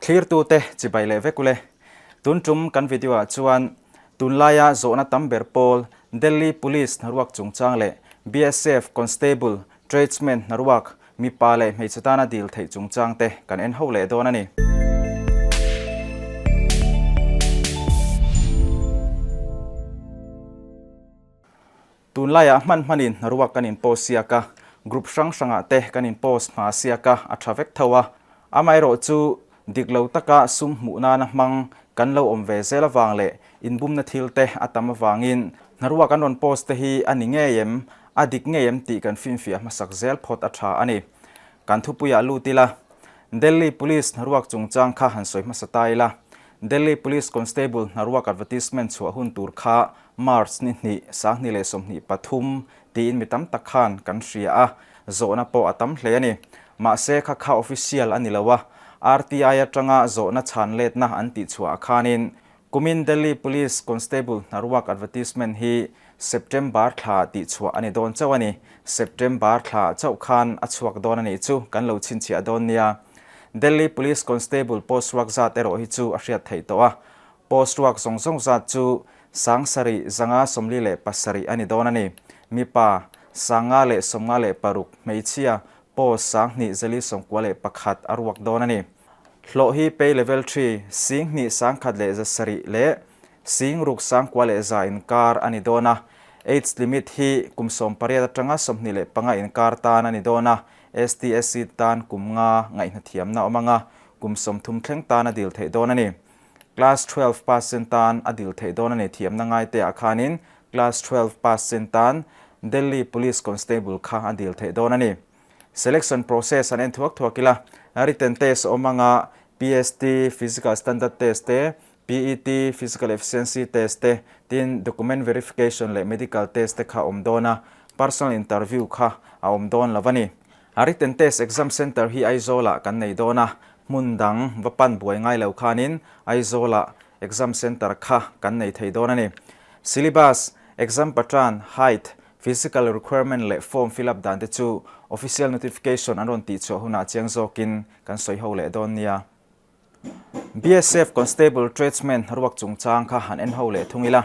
Thlirtute chibai leh vek ule. Tun tum kan video ah chuan tunlaia zawhna tam ber pawl Delhi Police hnaruak chungchang leh BSF Constable Tradesman hnaruak mipa leh hmeichhe tana dil theih chungchang te kan en ho leh dawn a ni. Tunlaiah hman hmanin hnaruak kan in post siak a, group hrang hrangah te kan in post hma siak a, a tha vek tho a. Amaherawh chu dik lo taka sum hmuh nana hmang kan lo awm ve zel avang leh inbumna thil te a tam avangin hnaruak an rawn post te hi a ni ngei em, a dik ngei em tih kan finfiah hmasak zel phawt a tha a ni. Kan thupuiah lut ila, Delhi Police hnaruak chungchang kha han sawi hmasa ta ila, Delhi Police Constable hnaruak advertisement chhuah hun tur kha March ni hnih, 2023 tiin mi tam tak khan kan hria a, zawhna pawh a tam hle a ni. Mahse kha kha official a ni lo a, RTI atanga zawhna chhan letna an tih chhuah ah khanin kumin Delhi Police Constable hnaruak advertisement hi September thla tih chhuah a ni dawn chauh a ni. September thla chauh khan a chhuak dawn a nih chu kan lo chhinchhiah dawn nia. Delhi Police Constable post ruak zat erawh hi chu a hriat theih tawh a, Post ruak zawng zawng zat chu 7000 47 a ni dawn a ni. Mipa, 556, hmeichhia, post 2491 a ruak dawn a ni. Hlawh hi pay level 3, 2 107 leh 6 9,100 inkar a ni dawn a. Age limit hi kum 18 atanga 25 inkar tan a ni dawn a, STSC tan kum nga ngaihnathiamna awm anga kum 30 thleng tan a dil theih dawn a ni. Class 12 pass chin tan a dil theih dawn a ni thiamna ngai te ah khanin Class 12 pass chin tan Delhi Police Constable kha a dil theih dawn a ni. Selection process an en thuak thuak ila, written test a awm anga PST, Physical Standard Test te, PET, Physical Efficiency Test te, tin document verification leh medical test te kha a awm dawn a, personal interview kha a awm dawn lo a ni. A written test exam centre hi Aizawl-ah kan nei dawn a, hmun dang va pan buai ngai lo khanin Aizawl-ah exam centre kha kan nei thei dawn a ni. Syllabus, exam pattern, height, physical requirement leh form fill up dan te chu official notification an rawn tihchhuah hunah chiang zawkin kan sawi ho leh dawn nia. BSF Constable Tradesman hnaruak chungchang kha han en ho leh thung ila.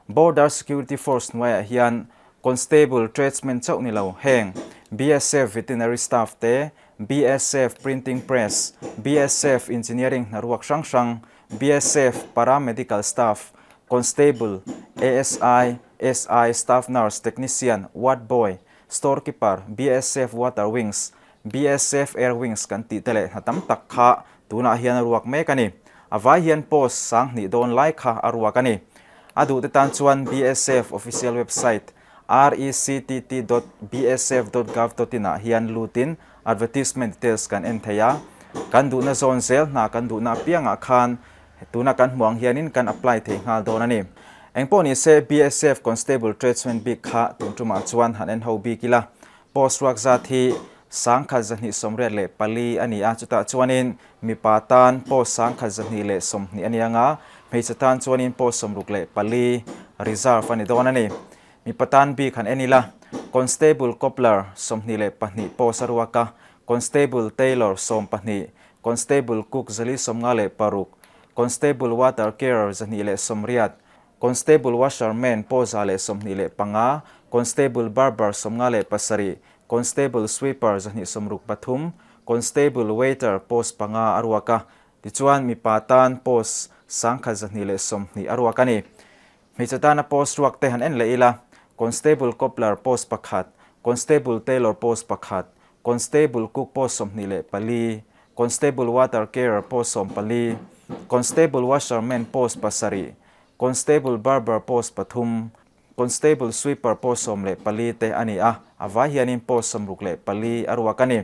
Border Security Force hnuaiah hian Constable Tradesman chauh ni lo heng BSF Veterinary Staff te, BSF Printing Press, BSF Engineering hnaruak hrang hrang, BSF Paramedical Staff, Constable, ASI, SI, Staff Nurse, Technician, Ward Boy, Store Keeper, BSF Water Wings, BSF Air Wings kan tih te leh hna tam tak kha tunah hian a ruak mek a ni. A vai hian post 2000 dawn lai kha a ruak a ni. A duh te tan chuan BSF official website rectt dot bsf dot gov dot in ah hian lutin advertisement details kan en thei a. Kan duhna zawn zel hna kan duhna apiangah khan tuna kan hmuh ang hianin kan apply thei nghal dawn a ni. Engpawh ni se BSF Constable Tradesman bik kha tun tumah chuan han en ho bik ila. Post ruak zat hi 1284 a ni a, chutah chuanin mipa tan post 1220 a ni anga, hmeichhe tan chuanin post 64 reserve a ni dawn a ni. Mipa tan bik han en ila, Constable Cobbler 22 post a ruak a, Constable Tailor 12, Constable Cook 456, Constable Water Carrier 280, Constable Washerman pawh 125, Constable Barber 57, Constable Sweeper 263, Constable Waiter post panga a ruak a, tichuan mipa tan post 1220 a ruak a ni. Hmeichhe tana post ruak te han en leh ila, Constable Cobbler post pakhat, Constable Tailor post pakhat, Constable Cook post 24, Constable Water Carrier post 14, Constable Washerman post pasarih, Constable Barber post pathum, Constable Sweeper post 14 te a ni a, a vai hianin post 64 a ruak a ni.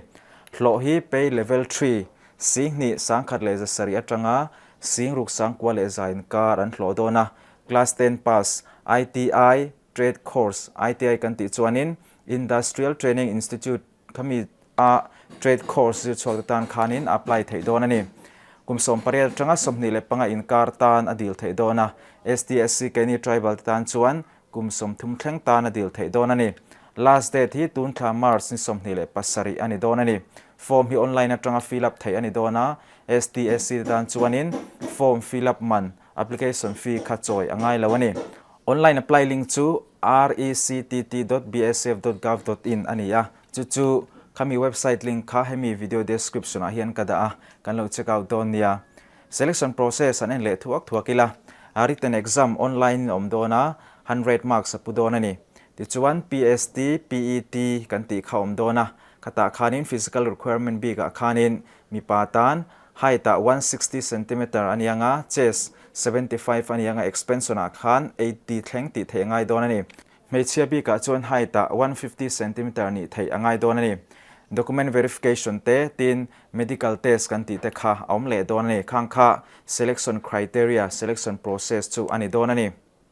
Hlawh hi pay level 3, 2 107 atanga 6 9,100 inkar an hlawh dawn a, Class 10 pass, ITI, Trade Course, ITI kan tih chuanin Industrial Training Institute khami a trade course zir chhuak te tan khanin a apply theih dawn a ni. Kum 18 atanga 25 inkar tan a dil theih dawn a, STSC keini tribal te tan chuan kum 30 thleng tan a dil theih dawn a ni. Last date hi tun thla March ni 27 a ni dawn a ni. Form hi online atanga fill up theih a ni dawn a, ST, SC te tan chuanin form fill up man, application fee, kha chawi a ngai lo a ni. Online apply link chu rectt dot bsf dot gov dot in a ni a, chu chu khami website link kha hemi video description ah hian ka dah a, kan lo check out dawn nia. Selection process an en leh thuak thuak ila, written exam online in a awm dawn a, 100 marks a pu dawn a ni. Tichuan PST, PET kan tih kha a awm dawn a, khatah khanin physical requirement bikah khanin mipa tan height ah 160 centimeter a ni ang a, chest 75 a ni ang a, expansion ah khan 80 thleng tih theih a ngai dawn a ni. Hmeichhia bikah chuan height ah 150 centimeter nih theih a ngai dawn a ni. Document verification te, tin medical test kan tih te kha a awm leh dawn a ni. Khang kha selection criteria, selection process chu a ni dawn a ni.